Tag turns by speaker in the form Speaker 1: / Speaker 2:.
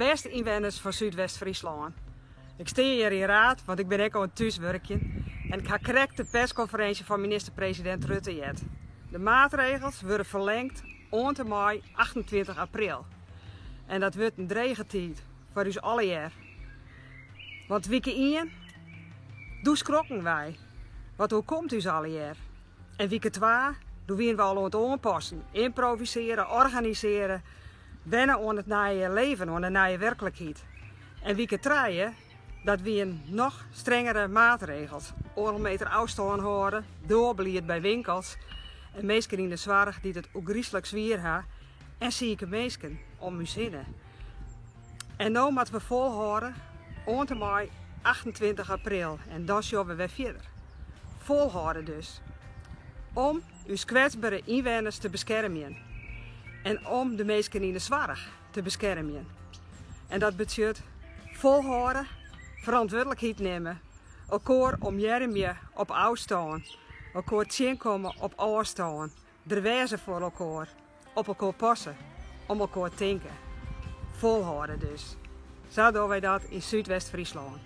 Speaker 1: Bêste ynwenners fan Súdwest-Fryslân. Ik stean hjir yn Raard, want ik bin ek oan it thúswurkjen en ik ha krekt de perskonferinsje fan minister-presidint Rutte heard. De maatregels wurde ferlengd oant en mei 28 april. En dat wurdt in drege tiid foar ús allegear. Want wike ien, doe skrokken wy. Wat oerkomt ús allegear? En wike twa, doe wiene we al oan it oanpassen, ymprovisearje, organisearje, wenne oan it nije leven, oan de nije werklikheid. En wike trije, dat wiene noch strengere maatregels. Oardel meter ôfstân hâlde, doarbelied by winkels en minsken yn de soarch dy't it ôfgryslik swier ha en sike minsken om ús hinne. En no moatte we folhâlde oant en mei 28 april en dan sjogge we wer fierder. Folhâlde dus. Om ús kwetsbere ynwenners te beskermjen en om de minsken yn de soarch te beskermjen. En dat betsjut folhâlde, ferantwurdlikheid nimme, elkoar omearmje op ôfstân, elkoar tsjinkomme op ôfstân, der wêze foar elkoar, op elkoar passe, om elkoar tinke. Folhâlde dus. Sa dogge wy dat yn Súdwest-Fryslân.